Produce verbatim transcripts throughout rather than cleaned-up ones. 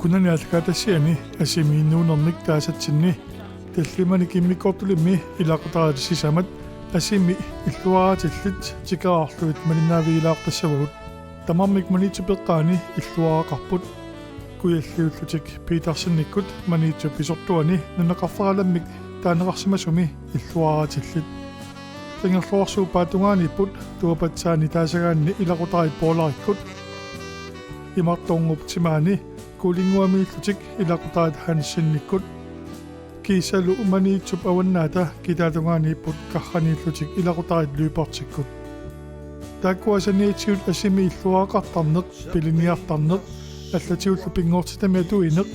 Kunani aallakaatitassiani asimi inuunermik taasatsinni tallimanik immikkoortulimmi ilaqutariit sisamat asimi illuaraatillit tikeraarlugit malinnaavigilaartassavagut. Tamarmik Maniitsup eqqaani illuaraqarput. Kujalliullutik Petersenikkut Maniitsup pisortuani nunaqarfeqalammik taaneqarsimasumi illuaraatillit. Qingerluarsuup paatungaaniipput tuapatsaani taasagaanni ilaqutariit Poularikkut. Imartorngup timaani Kuulinnguamiillutik ilaqutariit Hansenikkut. Kiisalu Maniitsup avannaata kitaatungaaniipput karraniillutik ilaqutariit Lybertikkut. Taakkua saniatigut asimi illuaraqartarneq, piliniartarneq, allatigullu pinngortitami atuineq,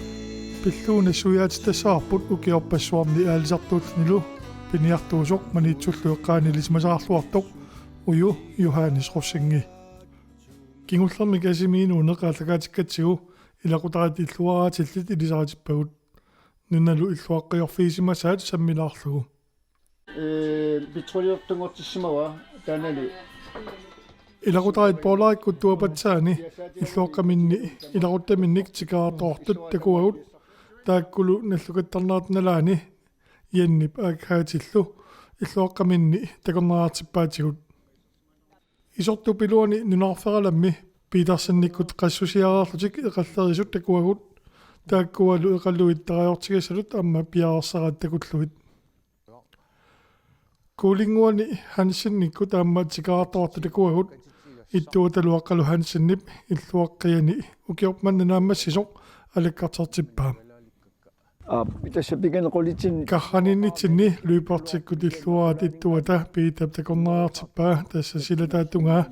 pillugu nassuiaatitassaraarput ukiorpassuarni aalisartuullunilu piniartuusoq Maniitsullu eqqaani ilisimasaarluartoq Uju Johannes Rosing. Kingullermik asimi inuuneq aallakaatikkatsigu ilaqutariit illuaraatillit ilisaritippagut. Nunalu illuaqqajorfigisimasaat sammilaarlugu. Ee, petroliortunngortissimavaa taanali. Ilaqutariit Poularikkut tuapatsaani illuaqqaminni ilaquttaminnik tikeraartoqartut takuagut, taakkulu nallukattarnerat nalaani Jennip Aakaatillu illuaqqaminni takornariartippaatigut. Isortup iluani nunaqarfeqalammi Petersenikkut qassusiareerlutik eqallerisut takuagut, taakkualu eqaluit tarajortigisalut aamma piareersaraat takullugit. Kuulinnguani Hansenikkut aamma tikeraartoqartut takuagut, ittuatalu Aqqalu Hansenip illuaqqiani ukiorput manna naammassisoq alakkartertippaa. Aa, tassa piginequlitsinni. Karraniinnitsinni Lybertikkut illuaraat ittuata Peterip takornariartippaa, tassa silataata tungaa.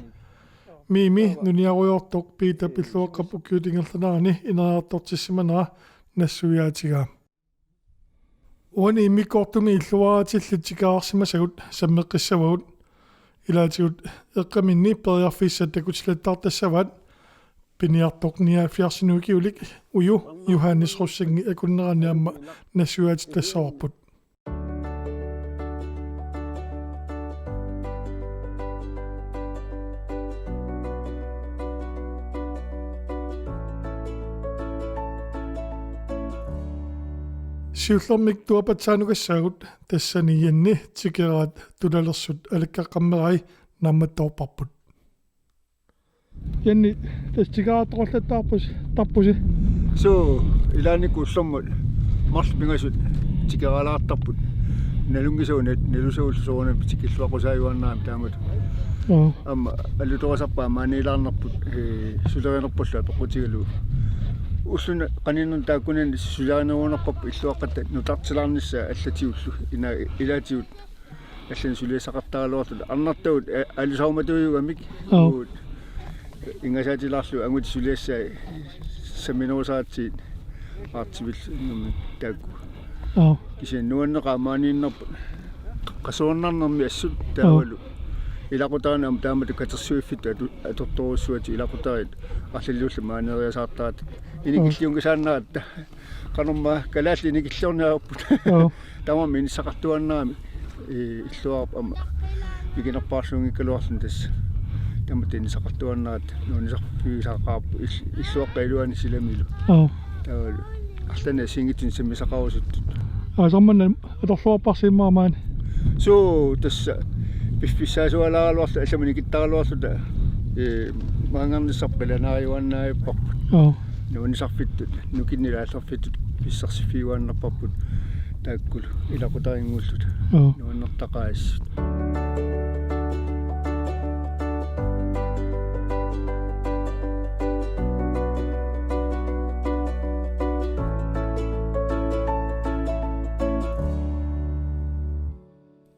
Mimi nuniarujoortoq Peterip illuaqqap ukiut ingerlanerani ineriartortissimanera nassuiaatigaa. Uani immikkoortumi illuaraatillit tikeraarsimasagut sammeqqissavagut. Ilaatigut eqqaminni periarfissat takutilattaartassavaat. Piniartoq nioghalvfjerdsinut ukiulik Uju Johannes Rosingi akunneranni aamma nassuiaatitassavarput. Siullermik tuapatsaanukassaagut, tassani Jenni tikeraat tulalersut alakkaqqammerai naammattoorparput. Jenni, tassa tikeraartoqallattaarpusi, tarpusi. Suu, ilaannikkut ullormut marluk pingasut tikeraalaartarput. Nalunngisagut, nalusagullu soorunami tikilluaqqusaajuaannarami taamatut. Joo. Aamma alutorisarpaat maaniilaarnerput, ee, sulerinerpullu apeqqutigalugu. Ulluni qaninnerni taakkunani sulerinerunerparput illuaqqatta nutartilaarnissaa allatigullu. Ina ilaatigut allanik suliassaqartaraluarluta. Arnartagut, ee, alusaarumatuujugamik. Joo. Uut ingasaatilaarlugu angutit suliassai samminerusaratsigit aartivilluunniit taakku. Joo. Kisianni nuanneqaaq maaniinnerput. Qasuernarnermi assut taavalu. Joo. Ilaqutariinni aamma taamatut katersuiffittut atu-, atortorujussuatik ilaqutariit arlallit ullut maaniiriasaartaratta. Inikilliunngisaannaratta. Qanormaa kalaallit inikilliorniarput. Joo. Tamarmik inissaqartuaannarami, ee, illuarap aamma. Mikinerpaarsuunngikkaluarluni tassa. Tamatta inissaqartuaannaratta nuannisarfigisaqaarput ill-, illuaqqap iluani silamilu. Joo. Taavalu arlaannik assigiinngitsunik sammisaqarusuttut. Aa, sammanna atorluarparsi immaqa maani. Suu, tassa piffissaasualaaraluarluta allamut nikittaraluarluta, ee, maanngarnissarput qilanaariuaannarparput. Joo. Nuannisarfittut, nukinnik aallerfittut pissarsiffigiuaannarparput taakkulu ilaqutariinngulluta. Joo. Nuannertaqaat assut.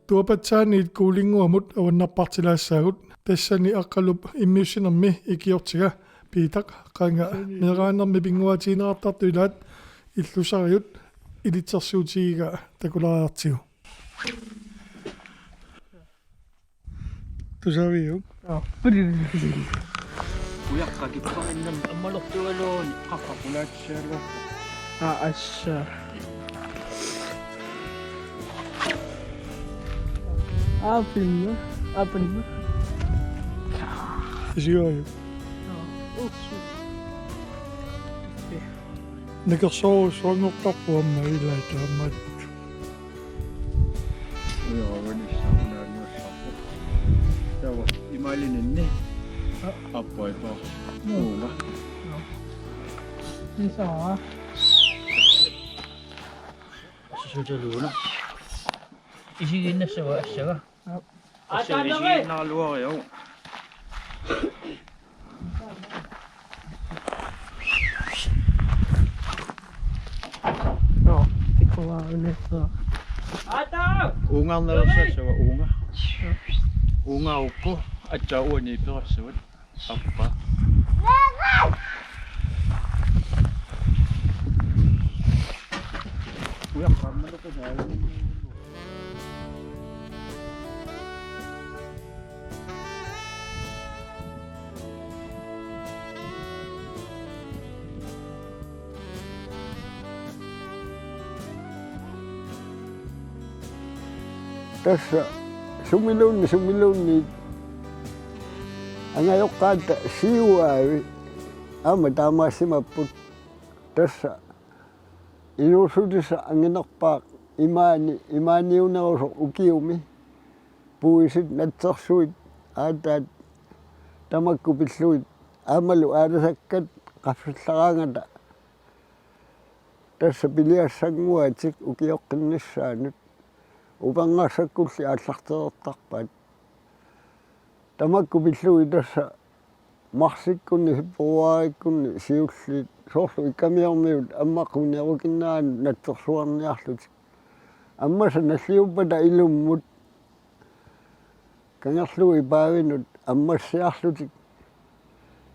Tuapatsaaniit Kuulinnguamut avannarpartilaassaagut, tassani Aqqalup immiussinermi ikiortiga Piitaq qanga meeraanermi pinnguaatigineqartartut ilaat illusariut ilitsersuutigiga takulaariartigu. Tusaaviuk? Aa. Ujaqqat kippaannam ammalortugaluun qaqqapulaatsalu. Aa, assa. Aa, pinna. Aa, pinna. Isigaaju. Aa, ussu. Nakersoorujussuanngortarpoq aamma ilaa taamaattut. Ujaruanissaa unaaniussarpoq. Taava imaalininni appoipa uunga. Nisaa. Assasutaluuna. Isigiinnassava assaga? Assaga isigiinnaraluariaruk. Joo, det kunne være næste. Uungarnaveersassava uunga? Uunga ukku, atsa uani peersuit. Appa. Ujaqqammaluku. Tassa sumiluunniit, sumiluunniit angajoqqaatta siuaavi aamma taamaassimapput. Tassa inuussutissaq anginerpaaq imaani-, imaaniunerusoq ukiumi. Puisit natsersuit aataat tamakku pillugit aammalu aalasakkat qaffallaraangata. Tassa piliassannguatik ukioqqinnissaanut. Upernarsakkut aallartereertarpaat. Tamakku pillugit tassa marsikkunni februarikkunni siulliit soorlu Ikkamiormiut ammaqqunerukinnaanut natsersuarniarlutik. Ammassat nalliuppata ilummut kangerlugit paavinut ammassiarlutik.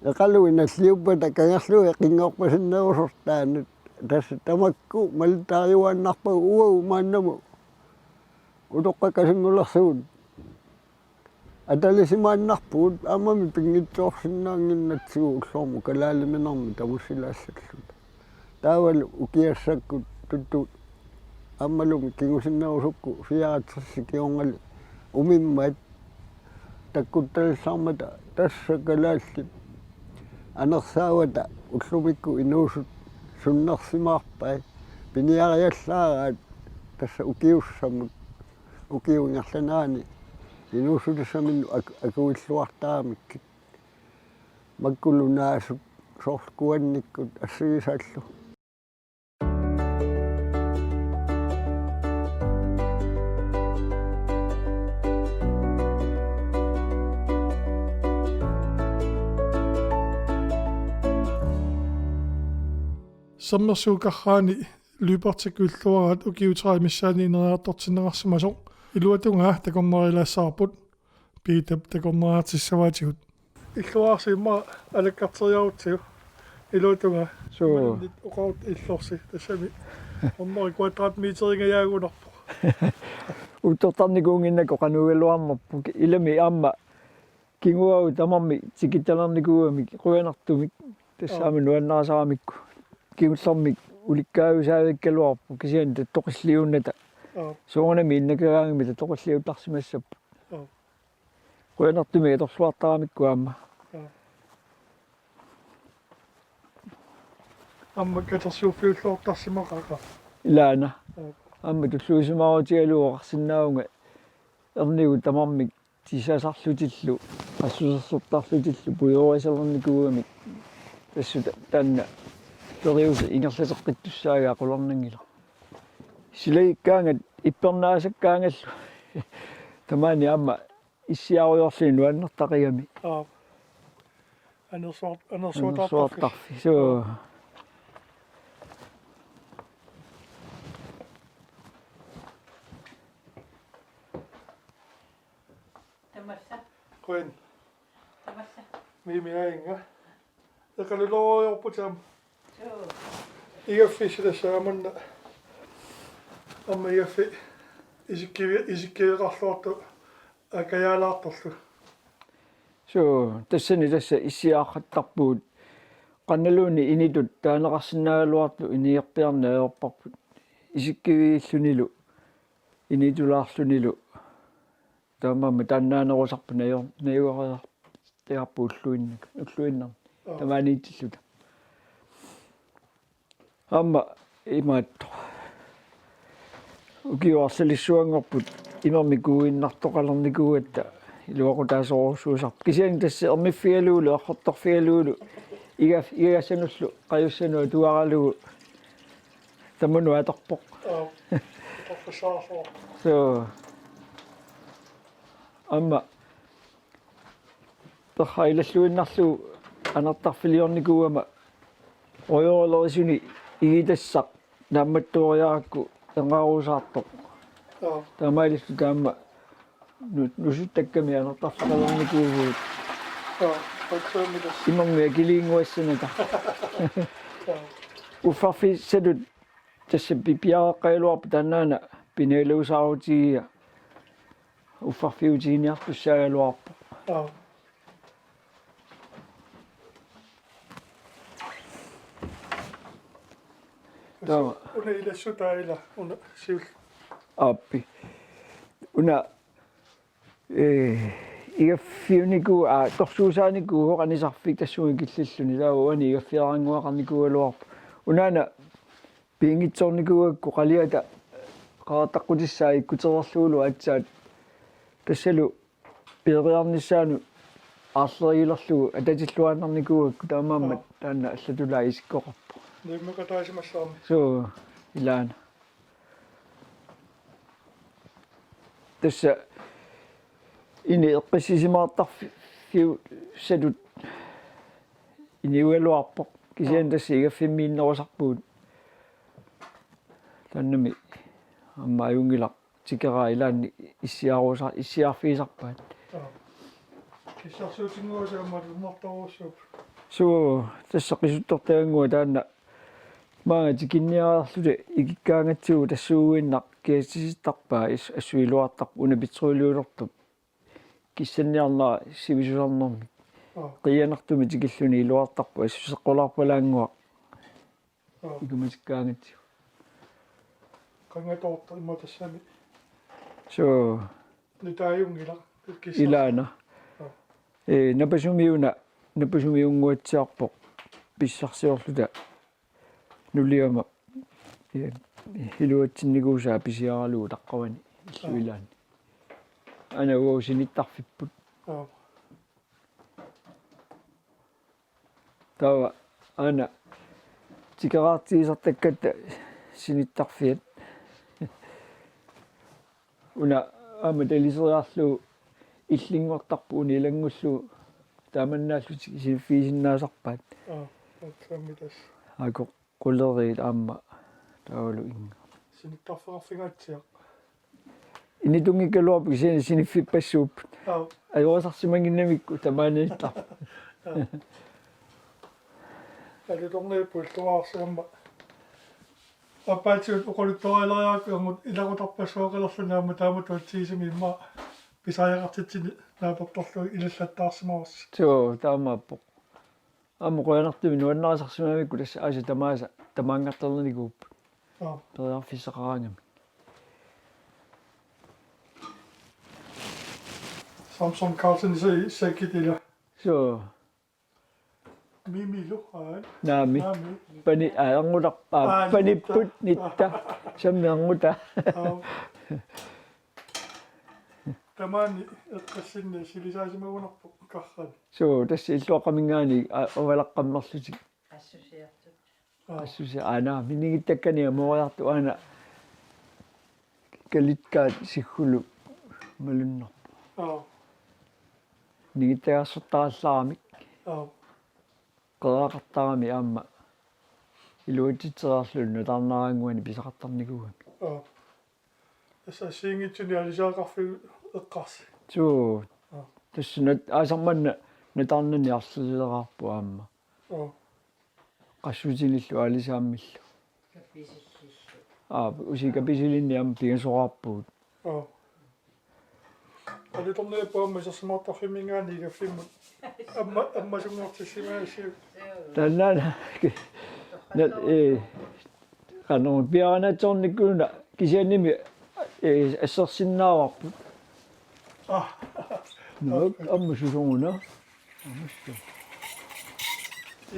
Eqalugit nalliuppata kangerlugit qinngorpasinnerusortaanut. Tassa tamakku malittariuaannarpagut uagut maannamut utoqqakkasinngulersugut. Atalisimaannarpugut aammami pinngitsoorsinnaannginnatsigu ullormut kalaaliminermi tamussilaassalluta. Taavalu ukiassakkut tuttut aammalumi kingusinnerusukkut fireogtres kingornali umimmat takkuttalersaarmata tassa kalaallip anersaavata ullumikkut inuusut sunnersimaarpai piniariallaaraat tassa ukiussamut ukiup ingerlanerani inuussutissaminnut ak-, akuilluartaramikkit. Makkulunaasut soorlu kuannikkut assigisaallu. Sermersuup karraani løbertikkut illuaraat ukiut tredive missaanni ineriartortinneqarsimasoq. Iluatungaa takornarilaassavarput. Piitap takornariartissavaatigut. Illuaarsi immaqa alakkarteriarutsigu. Iluatungaa. Suu. Imaluunniit oqarutta illorsi tassami. Hundrede kvadratmeteringajaagunarpoq. Uuttortarnikuunnginnakku qanoq igaluarnerpoq. Ilami aamma kinguaavut tamarmik tikitalernikuugamik qujanartumik. Tassa aamma nuannarisaramikku. Kingullermik ulikkaajusaavikkaluarpoq kisianni tattoqilliunnata. Aap. Soorunami innakeraangami tattoqilliuttarsimassapput. Aap. Qujanartumik atorluartaramikku aamma. Aap. Aamma katersuuffiulluartarsimaqaaq. Ilaana. Aap. Aamma tulluusimaarutigalugu oqarsinnaavunga ernigut tamarmik tisasarlutillu, qassusersortarlutillu, pujoorisalernikuugamik. Tassa ta-, taanna periuseq ingerlateqqittussaagaa qularnanngilaq. Silagikkaangat ippernaasakkaangallu. Tamaani aamma issiarujoorluni nuannertaqigami. Aap. Anersuar-, anersuartartarfi. Anersuartarfi. Suu. Tamassa. Qujan. Tamassa. Mimi aanga. Eqaluloriorputit aamma. Suu. Igaffi silassaamanna. Aamma igaffi isikkivi-, isikkiveqarluartoq akajaalaartorlu. Suu, tassani tassa issiaqattarpugut. Qannaluunniit initut taaneqarsinnaagaluartut inigerpiarneq ajorparput. Isikkiviillunilu, initulaarlunilu. Taamaammat taannaanerusarput najor-, najugariartiarput ulluinnak-, ulluinnarni. Aap. Tamaaniitilluta. Aamma imaattoq. Ukiuarsalissavunngorput imermik kuuinnartoqalernikuugatta iluaqutaasorujussuusarpoq. Kisianni tassa ermiffigalugulu, errortorfigalugulu, igaf-, igagassanullu qajussanut atugaralugu tamanut atorpoq. Aap. Atorfissaarsuaq. Suu. Aamma perra ilalluinnarlugu anartarfiliornikuugama rujorulerisuni igitassaq naammattooriarakku eqaarusaartoq. Aap. Taamaalilluta aamma nu-, nusuttakkami anartarfeqalernikuuvugut. Aap, tassami tassa. Imermik akiliinnguassanata. Aap. Uffarfissatut tassa pi-, piareqqagaluarpoq taannaana pinaluusaarutigiga uffarfiutiginiartussaagaluarpoq. Aap. Taava. Una ilassutaa ila, una siul. Aappi. Una, eh, igaffiuniku-, aa, torsuusaanikuuvoq anisarfik tassunga killilluni, taava uani igaffiaraannguaqarnikuugaluarpoq. Unaana piinngitsoornikuugakku qaliata qaqataqqutissai ikkutereerlugulu aatsaat tassalu peeriarnissaanut aarleriilerlugu atatilluaannarnikuugakku, taamaammat Joo. taanna allatulaa isikkoqarpoq. Niummikataasimassaarmi. Suu, ilaana. Tassa ini eqqissisimaartarfiussatut iniugaluarpoq. Kisianni Joo. tassa igaffimmiinnerusarpugut. Taannami aamma ajunngilaq tikeraa ilaanni issiarusa-, issiarfigisarpaat. Aap. Kissarsuutinnguasaammat umartorujussuupput. Suu, tassa qisuttortagannguaq taanna maanga tikinniariarluta ikikkaangatsigu tassuuguinnaq kiatsisittarpaa is-, assut iluartarpoq una petroliulertup kissanniarnera sivisusarnermik. Aap. Qiianartumik tikilluni iluartarpoq assut seqqulaarpalaannguaq. Joo. Ikumatikkaangatsigu. Qangatoortoq imma tassami. Suu. Nutaajunngilaq. Kissar-. Ilaana. Joo. Ee, napasumiuna, napasumiunnguatsiarpoq pissarsiorluta nuliama. Ee, iluatsinnikuusaa pisiaralugu taqqavani illu Joo. ilaanni. Aana uagut sinittarfipput. Joo. Taava aana tikeraartigisartakkatta sinittarfiat. Una aamma taliseriarlugu illinngortarpoq una ilanngullugu taamannaallutik siniffigisinnaasarpaat. Aap, tassami tassa. Aajuku quleriit aamma taavalu innga. Sinittarfeqarfigaatsiaq. Initunngikkaluarpoq kisianni siniffippassuupput. Aap. Ajorisarsimannginnamikku tamaaniittarpoq. Aap. Alutorniippoq illuaarsiamma. Aappaatigut oqaluttuarileriarakku ermut ilaqutarpassuaqalerluni aamma taamatut atsigisumik immaqa pisariaqartitsineq naapertorlugu ilallattaarsimavarsi. Suu, taamaappoq. Aamma qujanartumik nuannarisarsimamikku tassa aasiit tamaasa tamaanngartarnikuupput. Joo. Periarfissaqaraangamik. Samson Carlsen, se-, sekitila. Suu. Mimilu, ai. Naami. Naami. Pani-, aa, erngutaq, aa, aa, nitta. Panipput nitta. Sammi erngutaa. Joo. Tamaani eqqassinni silisaasimaagunarpoq karrani. Suu, tassa illuaqqaminngaanniit, aa, avalaqqammerlutik. Qassusiartut. Aa. Qassusi-, aana, minigittakkani amooriartut aana kalitkaat siggulu malunnarpoq. Aa. Nigittagaarsortarallaramik. Aa. Qeraqartarami aamma iluatsitseriarluni nutarnaraannguani pisaqartarnikuugami. Aa. Tassa assigiinngitsuni aalisagaqarfiup eqqarsi. Suu. Aa. Tassa nut-, aasaq manna nutarnani arlaleraarpoq aamma. Aa. Qassutinillu aalisaammillu. Kapisillillu. Aa, usi kapisilinni aamma pingasoraarpugut. Aa. Alutorniuppoq aamma isersimaartarfimminngaanniit igaffimmut. Amma-, ammasunngortissimagassiuk. Taannaana. Na-, ee, qanoq piareernaatsoornikuuna kisiannimi, ee, assersinnaavarput. Aa. Nuuk, aamma susoq una. Aamma susoq.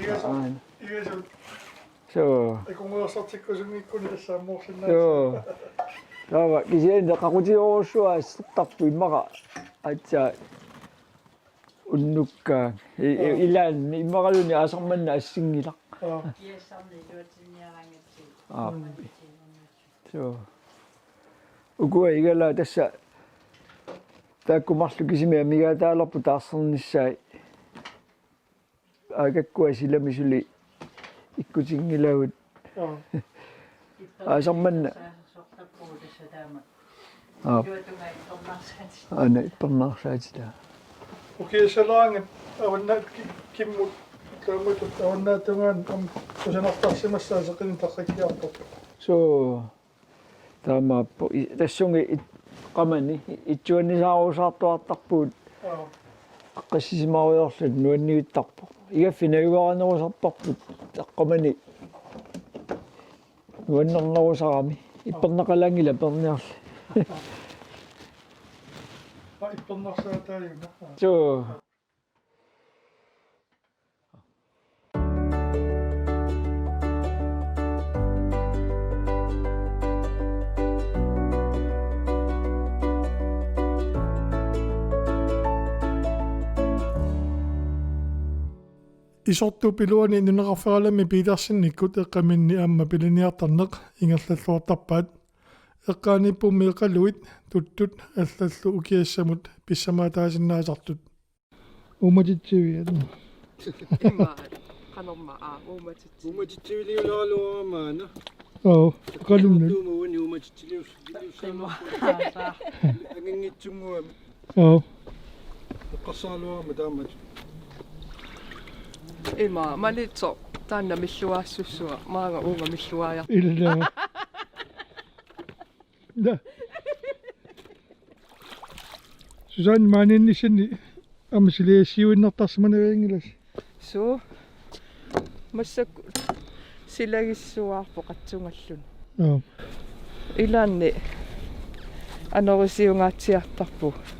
Igasu-, aana. Igasu-, Suu. Akunngulaartartikkusunngikkunik tassa ammoorsinnaasoq. Suu. Taava kisianni qaqutigoorujussuaq assertarpoq immaqa aatsaat unnukkaangat. I-, i-, Aa. Ilaanni immaqaluunniit aasaq manna assinngilaq. Aa. Kiassarni iluatsinniaraangatsigu. Aa. Mm. Suu. Ukua igalaat tassa taakku marluk kisimik amigaataalerput taarsernissaat. Aagakkua silami suli ikkutinngilagut. Aa. Aasaq manna. Aap. Aana ippernaarsaatitaa. Ukiassalaangat avannaat ki-, kimmut taamatut avannaatungaanut aamma kusanartarsimassaat seqineq tarrikkiartorpoq. Suu. Taamaappoq i-, tassunga it-, qamani i-, itsuannisaarusaartuartarpugut. Aa. Qaqqasisimarujoorluta nuanniittarpoq. Igaffiup najugarinerusarparput taqqamani nuannernerusarami. Ipperneqalaanngilaq peerniarli. Aa, ippernarsaataa una. Suu. Isortup iluani nunaqarfeeralermi Petersenikkut eqqaminni aamma piliniartarneq ingerlalluartarpaat. Eqqaaniipput meeqqaluit tuttut allallu ukiassamut pissamaataasinnaasartut. Uumatitsivia. Ima, qanormaa, aa, uumatitsi. Uumatitsiviliulaaraluarama aana. Oo, qalunnut. Tuuma uani uumatitsilius-, Ima. Anginngitsunnguamik. Oo. Eqqarsaraluarama taamatut. Ima, Malitsoq, taanna milluaassussua, maanga uunga milluaajar. Ila. Da. Susanne, maaniinnissinni aamma silagissiuinnartarsimanavianngilasi. Suu. Massakkut silagissuarpoq qatsungalluni. Joo. Ilaanni anorisiungaatsiartarpugut.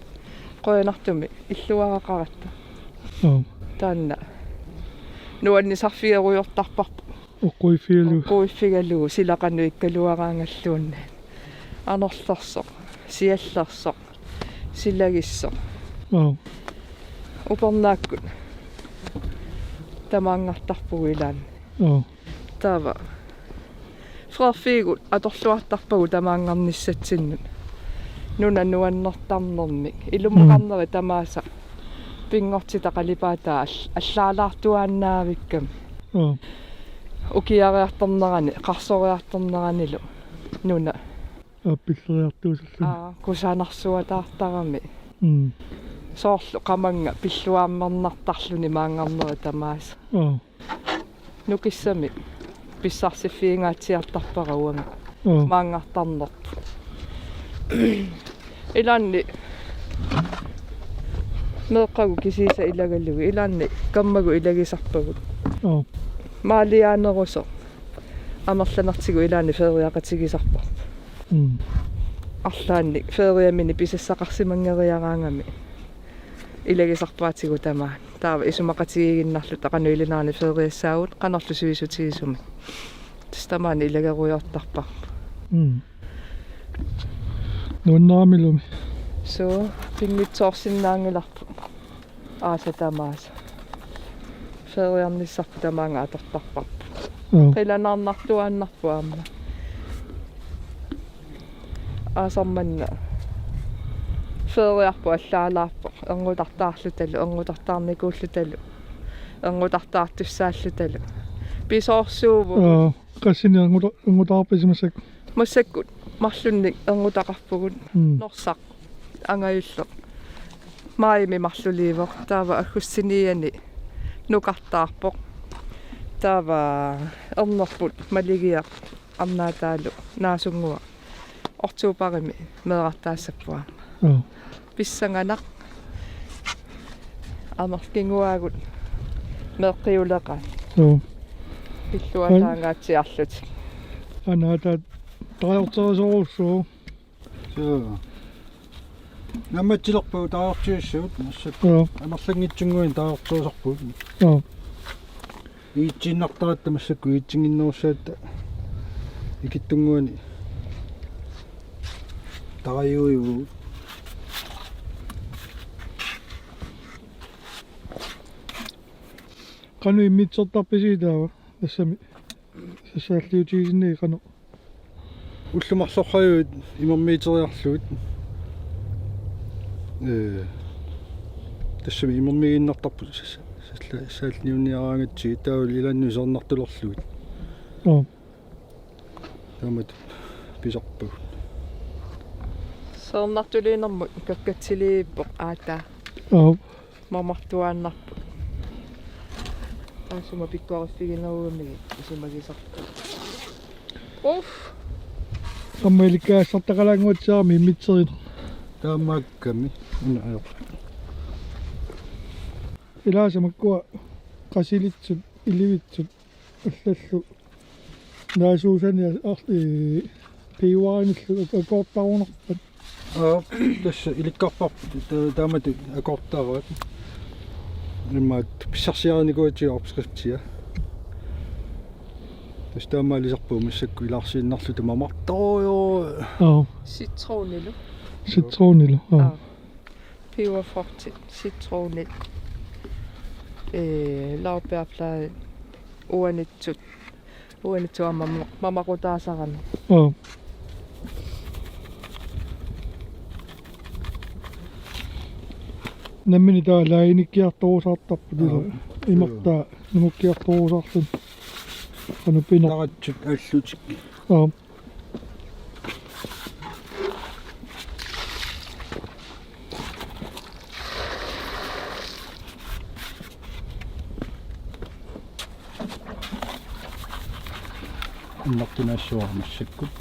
Qujanartumik illuaraqaratta. Joo. Taanna nuannisarfigerujoortarparput. Oqquiffigalugu. Oqquiffigalugu silaqanuikkaluaraangalluunniit. Anorlersoq, siallersoq, silagissoq. Joo. Upernaakkut tamaanngartarpugut ilaanni. Joo. Taava. Freerfigut atorluartarpagut tamaanngarnissatsinnut. Nuna nuannertarnermik. Ilummaqarneri tamaasa. Pinngortitaq qalipaataa all-, allaalaartuaannaavikkami. Joo. Ukiariartornerani, qarsoriartorneranilu nuna. Aappilleriartuusarluni. Aa, kusanarsuataartarami. Mm. Soorlu qamannga pilluaammernartarluni maanngarneri tamaasa. Joo. Nukissamik pissarsiffiingaatsiartarpara uanga. Joo. Maanngartarnerput. Ilaanni meeqqagut kisiisa ilagalugit, ilaanni kammagut ilagisarpagut. Joo. Maaliaanerusoq amerlanertigut ilaanni feriaqatigisarparput. Mm. Arlaannik feriaminik pisassaqarsimanngeriaraangami ilagisarpaatigut tamaani. Taava isumaqatigiiginnarluta qanoq ilinerani feriassaagut qanorlu sivisutigisumik. Tassa tamaani ilagerujoortarparput. Mm. Nuannaramilumi. Suu, pinngitsoorsinnaanngilarput. Aasat tamaasa. Feriarnissarput tamaanga atortarparput. Joo. Qilanaarnartuaannarpoq aamma. Aasaq manna. Feriarput allaalaarpoq. Erngutartaarlutalu, erngutartaarnikuullutalu. Erngutartaartussaallutalu. Pisoorsuuvugut. Joo, qassinik ernguta-, erngutarpisi massakkut? Massakkut marlunnik ernguteqarpugut. Mm. Norsaq angajulleq. Maajimi marluliivoq, taava aggustiniani nukartaarpoq. Taava ernerput Maligiaq Arnaataalu naasunnguaq. Oktoberimi meerartaassapput aamma. Joo. Pissanganaq. Amerlaqinguaagut meeqqiuleqaat. Joo. Pilluasaangaatsiarlutik. Anaataat taarterisoorussuu. Suu. Naammatsilerpagut taartiussut, massakkut. Joo. Amerlanngitsunnguit taartiusarput. Joo. Uitsiinnartaratta massakkut uitsinnginnerussagatta ikittunnguani tarajuivugut. Qanoq immitsertarpisi taava? Tassami sassaalliutigisinnaagit qanoq? Ullut marluk ajorput imermiiteriarlugit. Ee, tassami imermiiginnartarput sassa-, sassa-, sassaalliunniaraangatsigit taavalu ilaannut seernartulerlugit. Aa. Taamatut pisarpagut. Seernartuliinermut kakkatsiliippoq aataa. Aa. Mamartuaannarpoq. Taassuma pikkoriffiginerugamigit isumagisarput. Uff. Aamma ilikkagassartaqalaannguatsiarami immiterineq. Taamaakkami una ajoq. Ilaasa makkua qasilitsut, ilivitsut, allallu. Naasuusani ar-, ee, piuarinillu ak-, akoortarunarpat. Aa, tassa ilikkarparput ta-, taamatut akoortaraat. Immaqa pissarsiarinikuugatsigu opskriftia. Tassa taamaalisarpugut massakkut ilaarsiinnarluta mamartorujuk. Aa. Citronilu. Citronilu, aa. Aa. Peberfrugtit, citronit, ee, laurbærblade, uanitsut. Uanitsut aamma mama-, mamaqutaasarami. Aa. Nammineq taava lainikkiartorusaartarput ila. Aa. Imertaa namukkiartorusaarluni. Qanoq pineq. Taratsut allutik. Aa. Innartunaassuaq massakkut.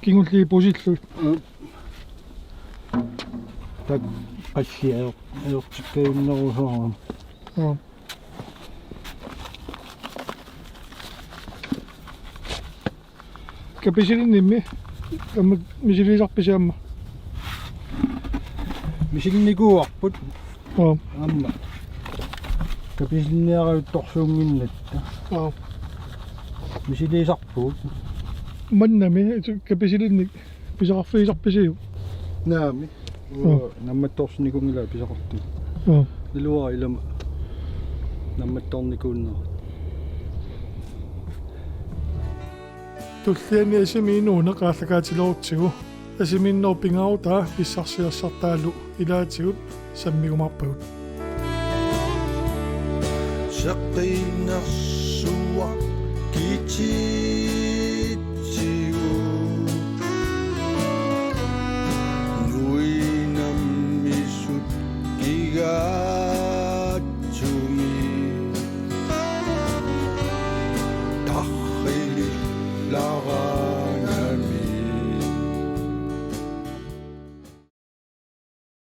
Kingulliit pusillugit. Mm. Taakku qalliat ajor-, ajortikkajunnerusarami. Aa. Kapisilinniimmi? Aamma misiliisarpisi aamma? Misilinnikuuarput. Aa. Aamma. Kapisilinniarajuttorsuunnginnatta. Aa. Misiliisarpugut. Mannami, kapisilinnik pisaqarfigisarpisiuk? Naamik. Aa. Uanga nammattoorsinikuunngilara pisaqartunga. Aa. Iluara ilama nammattoornikuunnera. Tulliani asimiinnerup una aallakaatilerutsigu. Asimiinnerup pingaarutaa pissarsiassartaalu ilaatigut sammigumaarpagut. Seqinersuaq kitii